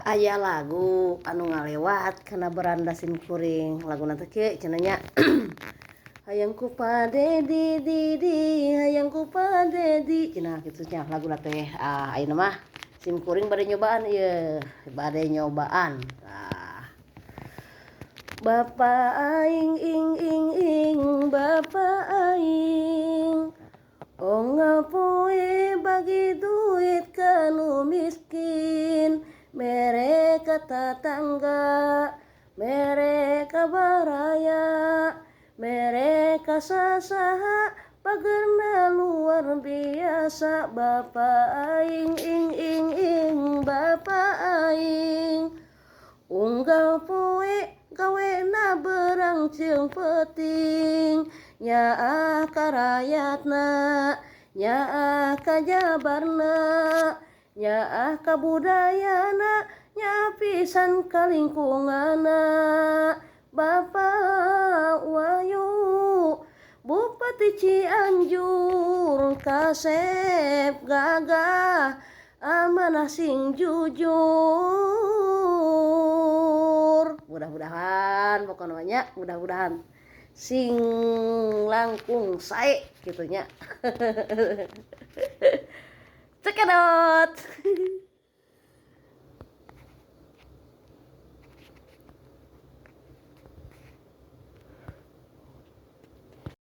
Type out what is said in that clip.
Aya lagu anu ngalewat kana beranda sim kuring laguna teh kieu cenah nya. Hayang ku Pa Dedi di di hayang ku Pa Dedi cenah kitu nya laguna teh. Ah ayeuna mah sim kuring bade nyobaan ieu, bade nyobaan tah. Bapa aing ing ing ing bapa aing unggal poe bagi duit ka nu miskin mere ka tatangga mere ka baraya mere ka sasaha pagerna luar biasa bapa aing ing ing ing bapa aing unggal poe gawena berang jeung peuting nyaah ka rayatna nyaah ka jabarna nyaah ka budayana nyaah pisan ka lingkunganna. Bapa Wahyu Bupati Cianjur kasep gagah amanah sing jujur. Mudah-mudahan pokona mah nya, mudah-mudahan sing langkung sae kitu nya. Cekedot.